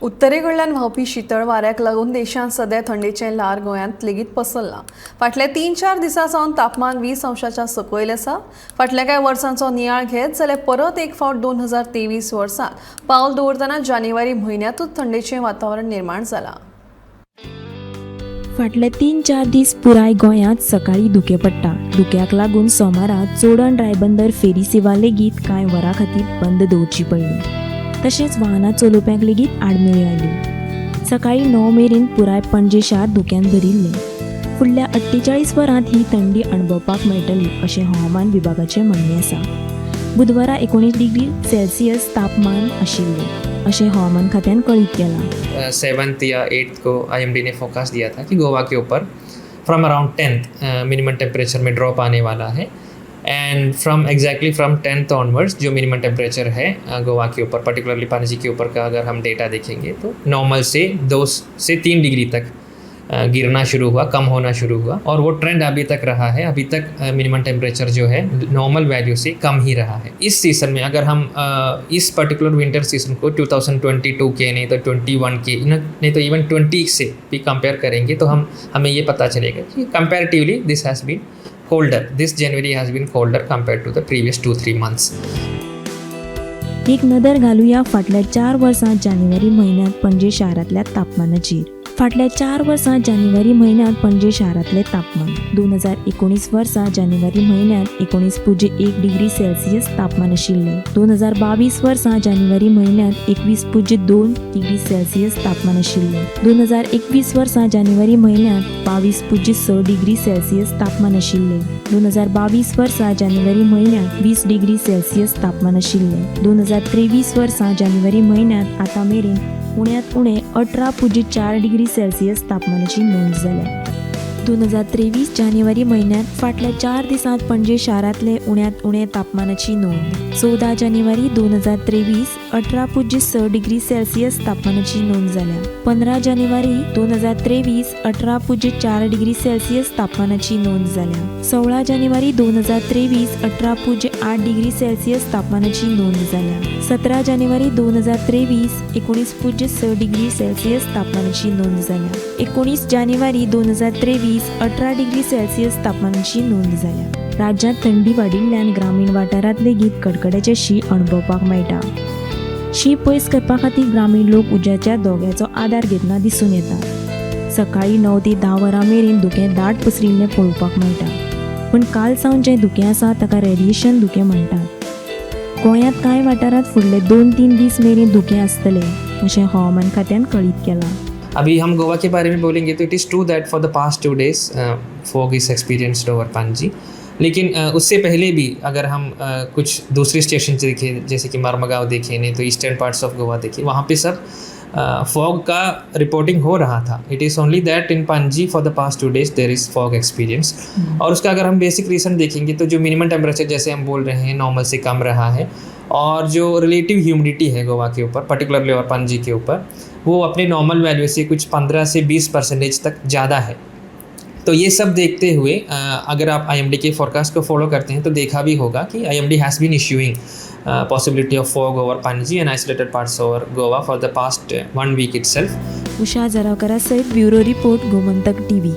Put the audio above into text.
उत्तरेकडल्यान व्हांवपी शितळ वाऱ्याक लागून देशांत सध्या थंडेचें ल्हार गोंयांत लेगीत पसरलां. फाटल्या 3-4 दिसां सावन तापमान 20 अंशाच्या सकयल आसा. फाटल्या कांय वर्सांचो नियाळ घेत जाल्यार परत एक फावट 2023 वर्सांत पावल दवरतना जानेवारी म्हयन्यांतूच थंडेचें वातावरण निर्माण जालां. फाटले 3-4 दीस पुराय गोंयांत सकाळीं धुकें पडटा. धुक्याक लागून सोमारा चोडण रायबंदर फेरी सेवा लेगीत कांय वरां खातीर बंद दवरची पडली. तशेंच वाहनां चलोवप्यांक लेगीत आडमेळी आयल्यो. सकाळीं 9 मेरेन पुराय पणजे शार धुक्यान भरिल्लें. फुडल्या 48 वरांत ही थंडी अणभवपाक मेळटली अशें हवामान विभागाचें म्हणणें आसा. बुधवारा 19 डिग्री सेल्सियस तापमान आशिल्लें अशें हवामान खात्यान कळीत केलां. 7th या 8th को आईएमडी ने फोकास्ट दिया था कि गोवा के ऊपर from around 10th minimum temperature में ड्रॉप आने वाला है and from exactly from 10th onwards जो मिनिमम टेम्परेचर है गोवा के ऊपर, पर्टिकुलरली पणजी के ऊपर का अगर हम डेटा देखेंगे तो नॉर्मल से 2 से 3 डिग्री तक गिरना शुरू हुआ, कम होना शुरू हुआ और वो ट्रेंड अभी तक रहा है. अभी तक मिनिमम टेम्परेचर जो है नॉर्मल वैल्यू से कम ही रहा है. इस सीज़न में अगर हम इस पर्टिकुलर विंटर सीजन को 2022 के, नहीं तो 21 के, नहीं तो इवन 20 से भी कंपेयर करेंगे तो हम हमें ये पता चलेगा कि comparatively this has been colder, this January has been colder compared to the previous 2-3 months. एक नदर घालुया फाटल्या 4 वर्सां जानेवारी म्हयन्यांत पणजे शारांतल्या तापमानाचेर. फाटल्या 4 वर्सां जानेवारी म्हयन्यांत पणजे शारांतलें तापमान: 2019 वर्सा जानेवारी म्हयन्यांत 19.1 डिग्री सेल्सियस तापमान आशिल्लें. 2022 वर्सा जानेवारी म्हयन्यांत 21.2 डिग्री सेल्सियस तापमान आशिल्लें. 2021 वर्सा जानेवारी म्हयन्यांत 22.6 डिग्री सेल्सियस तापमान आशिल्लें. 2022 वर्सा जानेवारी म्हयन्यांत 20 डिग्री सेल्सियस तापमान आशिल्लें. 2023 वर्सा जानेवारी म्हयन्यांत आतां मेरेन उण्यांत उणें 18.4 डिग्री सेल्सियस तापमानाची नोंद जाल्या. 2023 जानेवारी म्हयन्यांत फाटल्या 4 दिसांत पणजे शारांतले उण्यांत उणें तापमानाची नोंद: 14 जानेवारी 2023, 18.6 डिग्री सेल्सियस तापमानाची नोंद जाल्या. 15 जानेवारी 2023, 18.4 डिग्री सेल्सियस तापमानाची नोंद जाल्या. 16 जानेवारी 2023, 18.8 डिग्री सेल्सियस तापमानाची नोंद जाल्या. 17 जानेवारी 2023, 19.6 डिग्री सेल्सियस तापमानाची नोंद जाल्या. 19 जानेवारी 2023, 18 डिग्री सेल्सियस तापमानाची नोंद जाल्या. राज्यांत थंडी वाडिल्ल्यान ग्रामीण वाठारांत लेगीत कडकड्याचें शीं अणभवपाक मेळटा. शीं पयस करपा खातीर ग्रामीण लोक उज्याच्या दोग्याचो आदार घेतना दिसून येता. सकाळीं 9 ते 10 वरां मेरेन धुकें दाट पसरिल्लें पळोवपाक मेळटा. पूण काल सावन जें धुकें आसा ताका रेडिएशन धुकें म्हणटात. गोंयांत कांय वाठारांत फुडले 2-3 दीस मेरेन धुकें आसतलें अशें हवामान खात्यान कळीत केलां. अभी हम गोवा के बारे में बोलेंगे तो it is true that for the past 2 days fog is experienced over Panaji, लेकिन उससे पहले भी अगर हम कुछ दूसरे स्टेशन देखें, जैसे कि मरमगांव देखें, नहीं तो ईस्टर्न पार्ट्स ऑफ गोवा देखें, वहाँ पे सब फॉग का रिपोर्टिंग हो रहा था. it is only that in Panaji for the past 2 days there is fog experience और उसका अगर हम बेसिक रीज़न देखेंगे तो जो मिनिमम टेम्परेचर, जैसे हम बोल रहे हैं, नॉर्मल से कम रहा है और जो रिलेटिव ह्यूमिडिटी है गोवा के ऊपर, पर्टिकुलरली और पणजी के ऊपर, वो अपने नॉर्मल वैल्यू से कुछ 15 से 20 परसेंटेज तक ज़्यादा है. तो ये सब देखते हुए अगर आप आईएमडी के फोरकास्ट को फॉलो करते हैं तो देखा भी होगा कि IMD has been issuing possibility of fog over Panaji and isolated parts over Goa for the past one week itself. Usha जरावकरा सयत ब्युरो रिपोर्ट, गोमंतक टीव्ही.